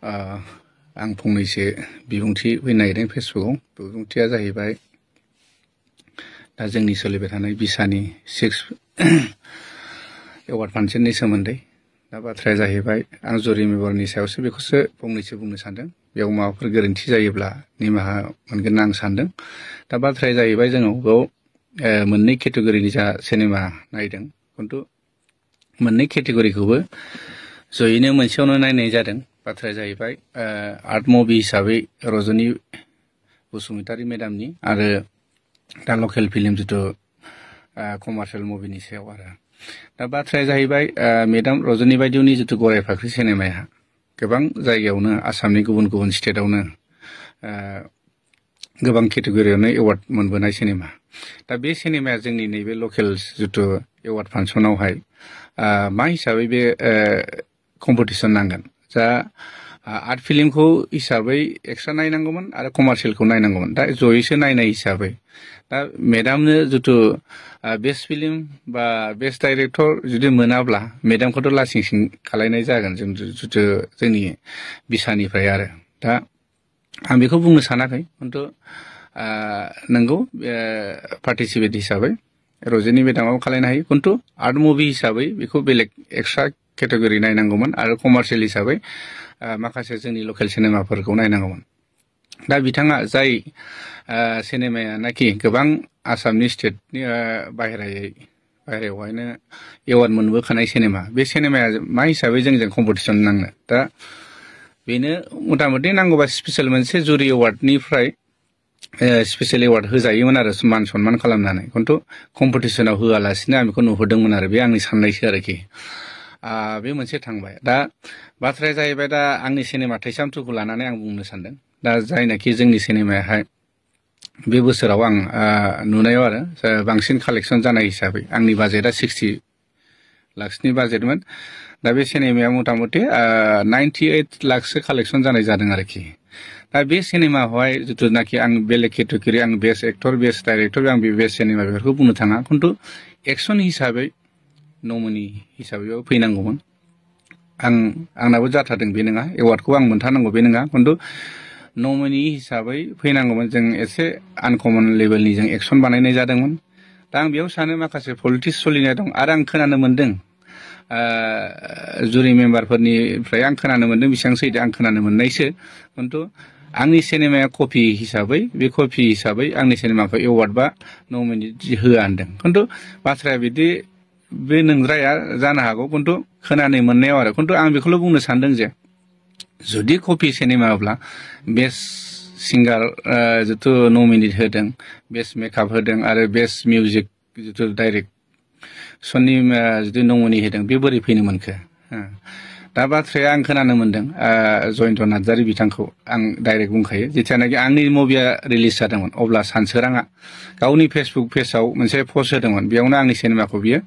आं फंनैसो बिबुंथि होनो नागिरदों फेसबुकआव। बिबुंथिया जाहैबाय दा जोंनि सोलिबाय थानाय बिसानि 6 एवार्ड फांसननि सोमोन्दै। दा बाथ्राया जाहैबाय आं जुरि मेम्बारनि सायावसो बेखौसो फंनैसो बुंनो सानदों। बेयाव माबाफोर गोरोन्थि जायोब्ला निमाहा मोनगोन होनना आं सानदों। दा बाथ्राया जाहैबाय जोङो बेयाव मोननै केटेगरिनि जा सिनेमा नायदों, खिन्थु मोननै केटेगरिखौबो जयैनो मोनसेयावनो नायनाय जादों। बाथ्राया जाहैबाय आर्ट मुभि हिसाबै रजनी बसुमतारी मेडामनि आरो दा लकेल फिल्म जिथु कमार्शियेल मुभिनि सायाव आरो। दा बाथ्राया जाहैबाय मेडाम रजनी बायदिनि जिथु गराय फाख्रि सिनेमाया गोबां जायगायावनो आसामनि गुबुन गुबुन स्टेटआवनो गोबां केटेगरियावनो एवार्ड मोनबोनाय सिनेमा। दा बे सिनेमाया जोंनि नैबे लकेल जिथु एवार्ड फांसनावहाय मा हिसाबै बे कम्पिटिसन नांगोन। जा आर्ट फिल्मखौ हिसाबै एक्सट्रा नायनांगौमोन आरो कमार्शियेलखौ नायनांगौमोन। दा जयैसो नायनाय हिसाबै दा मेडामनो जिथु बेस्ट फिल्म बा बेस्ट डाइरेक्टर जुदि मोनाब्ला मेडामखौथ' लासिं सिं खालायनाय जागोन जों जिथु जोंनि बिसानिफ्राय आरो। दा आं बेखौ बुंनो सानाखै, खिन्थु नंगौ पार्टिसिपेट हिसाबै रजनी मेडामाबो खालायनो हायो, खिन्थु आर्ट मुभि हिसाबै बेखौ बेलेग एक्सट्रा केटेगरि नायनांगौमोन आरो कमार्शियेल हिसाबै माखासे जोंनि लकेल सिनेमाफोरखौ नायनांगौमोन। दा बिथाङा जाय सिनेमाया नाखि गोबां आसामनि स्टेटनि बाहेरायावहायनो एवार्ड मोनबोखानाय सिनेमा, बे सिनेमाया मा हिसाबै जोंजों कम्पिटिसन नांनो। दा बेनो मथा मथि नांगौबा स्पेसियेल मोनसे जुरि एवार्डनिफ्राय स्पेसियेल एवार्ड होजायोमोन आरो मान सनमान खालामनानै, खिन्थु कम्पिटिसनाव होआलासिनो आं बेखौ नुहुरदोंमोन आरो। बे आंनि साननायसो आरोखि। बे मोनसे थांबाय। दा बाथ्राया जाहैबाय दा आंनि सिनेमा थैसाम 2खौ लानानै आं बुंनो सानदों। दा जायनाखि जोंनि सिनेमायाहाय बे बोसोराव आं नुनायाव आरो बांसिन कालेक्सन जानाय हिसाबै आंनि बाजेटआ 60 लाखसनि बाजेटमोन। दा बे सिनेमाया मथा मथि 98 लाखसो कालेक्सन जानाय जादों आरोखि। दा बे सिनेमायावहाय जिथुनाखि आं बेलेग केटेगरि आं बेस्ट एक्टर बेस्ट डाइरेक्टर आं बे बेस्ट सिनेमा बेफोरखौ बुंनो थाङा, खिन्थु एक्सन हिसाबै नमिनि हिसाबैबाबो फैनांगौमोन। आंनाबो जाथारदों बे नङा, एवार्डखौ आं मोनथारनांगौ बे नङा, खिन्थु नमिनि हिसाबै फैनांगौमोन। जों एसे आनकमन लेभेलनि जों एक्सन बानायनाय जादोंमोन। दा आं बेयाव सानो माखासे पलिटिक्स सोलिनाय दं। आरो आं खोनानो मोनदों जुरि मेम्बारफोरनिफ्राय आं खोनानो मोनदों, बेसेबां सैथो आं खोनानो मोननायसो, खिन्थु आंनि सिनेमाया कपि हिसाबै बे कपि हिसाबै आंनि सिनेमाखौ एवार्ड बा नमिनि होआ होनदों। खिन्थु बाथ्राया बिदि बे नंद्राया जानो हागौ, खिन्थु खोनानो मोननायाव आरो। खिन्थु आं बेखौल' बुंनो सानदों जे जुदि कपि सिनेमाब्ला बेस्ट सिंगार जिथु नमिनेट होदों, बेस्ट मेकआप होदों आरो बेस्ट मिउजिक जिथु डाइरेक्सननि जुदि नमिनि होदों, बे बोरै फैनो मोनखो? दा बाथ्राया आं खोनानो मोनदों जयन्त नार्जारी बिथांखौ आं डाइरेक्ट बुंखायो, जेथियानाखि आंनि मुभिया रिलिज जादोंमोन अब्ला सानसोराङा गावनि फेसबुक पेजाव मोनसे पस्ट होदोंमोन। बेयावनो आंनि सिनेमाखौ बियो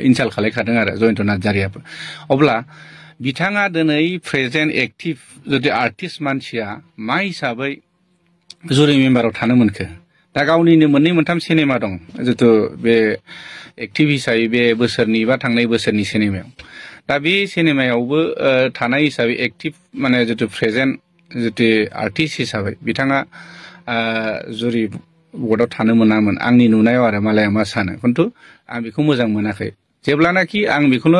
इनसाल्ट खालायखादों आरो जयन्त नार्जारीयाबो। अब्ला बिथाङा दिनै प्रेजेन्ट एक्टिभ जुदि आर्टिस्ट मानसिया मा हिसाबै जुरि मेम्बाराव थानो मोनखो? दा गावनिनो मोननै मोनथाम सिनेमा दं जिथु बे एक्टिभ हिसाबै बे बोसोरनि बा थांनाय बोसोरनि सिनेमायाव। दा बे सिनेमायावबो थानाय हिसाबै एक्टिभ माने जिथु प्रेजेन्ट जिथु आर्टिस्ट हिसाबै बिथाङा जुरि बर्डआव थानो मोनामोन आंनि नुनायाव आरो। मालाया मा सानो, खिन्थु आं बेखौ मोजां मोनाखै। जेब्लानाखि आं बेखौनो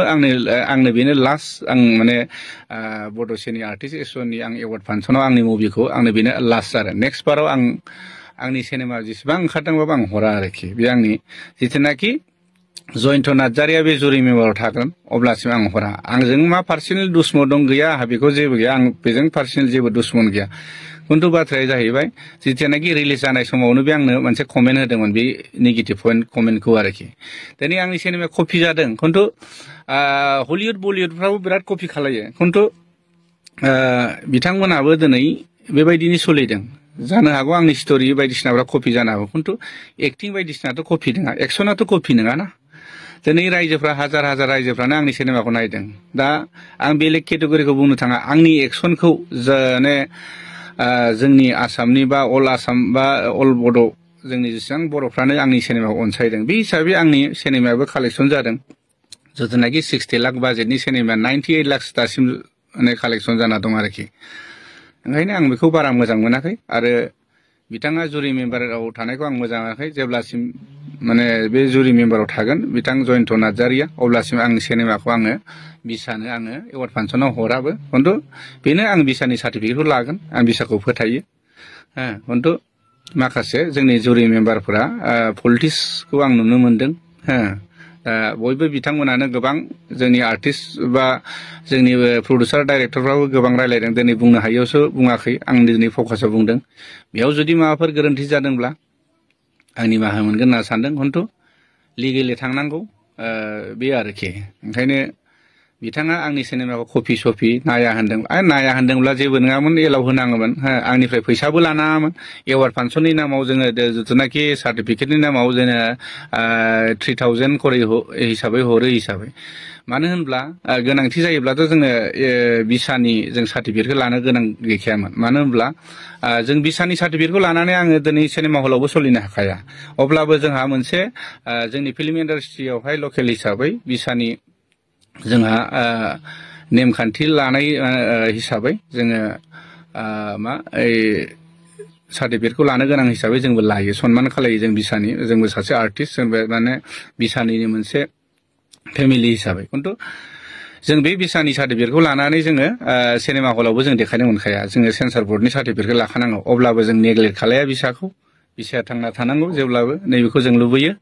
आंनो बेनो लास्ट आं माने बड' सिनि आर्टिस्ट एस'सियेसननि आं एवार्ड फांसनाव आंनि मुभिखौ आंनो बेनो लास्ट आरो। नेक्स्ट बाराव आंनि सिनेमा जेसेबां ओंखारदोंबाबो आं हरा आरोखि। बे आंनि जिथुनाखि जयन्त नार्जारीया बे जुरि मेम्बाराव थागोन अब्लासिम आं हरा। आंजों मा पार्सनेल दुश्मन दं गैया, आंहा बेखौ जेबो गैया, आं बेजों पार्सनेल जेबो दुश्मन गैया। खिन्थु बाथ्राया जाहैबाय जिथियानाखि रिलिज जानाय समावनो बे आंनो मोनसे कमेन्ट होदोंमोन, बे नेगेटिभ पइन्ट कमेन्टखौ आरोखि। दिनै आंनि सिनेमाया कपि जादों, खिन्थु हलिउड बलिउडफ्राबो बिराद कपि खालायो, खिन्थु बिथांमोनाबो दिनै बेबायदिनो सोलिदों। जानो हागौ आंनि स्ट'रि बायदिसिनाफ्रा कपि जानो हागौ, खिन्थु एक्टिं बायदिसिनाथ' कपि नङा, एक्सनाथ' कपि नङाना। दिनै रायजोफ्रा हाजार हाजार रायजोफ्रानो आंनि सिनेमाखौ नायदों। दा आं बेलेग केटेगरिखौ बुंनो थाङा, आंनि एक्सनखौ माने जोंनि आसामनि बा अल आसाम बा अल बड' जोंनि जेसेबां बर'फ्रानो आंनि सिनेमाखौ अनसायदों, बे हिसाबै आंनि सिनेमायाबो कालेक्सन जादों। जिथुनाखि 60 लाख बाजेटनि सिनेमा 98 लाख दासिम माने कालेक्सन जाना दं आरोखि ओंखायनो आं बेखौ बारा मोजां मोनाखै आरो बिथाङा जुरि मेम्बाराव थानायखौ आं मोजां मोनाखै जेब्लासिम माने बे जुरि मेम्बाराव थागोन बिथां जयन्त नार्जारिया अब्लासिम आं सिनेमाखौ आङो बिसानो आङो एवार्ड फांसनाव हराबो खिन्थु बेनो आं बिसानि सार्टिफिकेटखौ लागोन आं बिसाखौ फोथायो खिन्थु माखासे जोंनि जुरि मेम्बारफोरा पलिटिक्सखौ आं नुनो मोनदों बयबो बिथांमोनानो गोबां जोंनि आर्टिस्ट बा जोंनि प्रडिउसार डाइरेक्टरफ्राबो गोबां रायलायदों दिनै बुंनो हायैयावसो बुङाखै आं दिनै फकासाव बुंदों बेयाव जुदि माबाफोर गोरोन्थि जादोंब्ला आं निमाहा मोनगोन होनना सानदों खिन्थु लिगेलि थांनांगौ बे आरोखि ओंखायनो बिथाङा आंनि सिनेमाखौ कपि सपि नाया होनदों नाया होनदोंब्ला जेबो नङामोन एलाव होनाङोमोन आंनिफ्राय फैसाबो लानाङामोन एवार्ड फांसननि नामाव जोङो जिथुनाखि सार्टिफिकेटनि नामाव जोङो 3000 करि हिसाबै हरो हिसाबै मानो होनब्ला गोनांथि जायोब्लाथ' जोङो बिसानि जों सार्टिफिकेटखौ लानो गोनां गैखायामोन मानो होनब्ला जों बिसानि सार्टिफिकेटखौ लानानै आङो दिनै सिनेमा हलावबो सोलिनो हाखाया अब्लाबो जोंहा मोनसे जोंनि फिल्म इन्डास्ट्रियावहाय लकेल हिसाबै बिसानि जोंहा नेमखान्थि लानाय हिसाबै जोङो मा सार्टिफिकेटखौ लानो गोनां हिसाबै जोंबो लायो सनमान खालायो जों बिसानि जोंबो सासे आर्टिस्ट जोंबो माने बिसानिनो मोनसे फेमिलि हिसाबै खिन्थु जों बे बिसानि सार्टिफिकेटखौ लानानै जोङो सिनेमा हलावबो जों देखायनो मोनखाया जोङो सेन्सार बर्डनि सार्टिफिकेटखौ लाखानांगौ अब्लाबो जों नेग्लेक्ट खालाया बिसाखौ बिसाया थांना थानांगौ जेब्लाबो नैबेखौ जों लुबैयो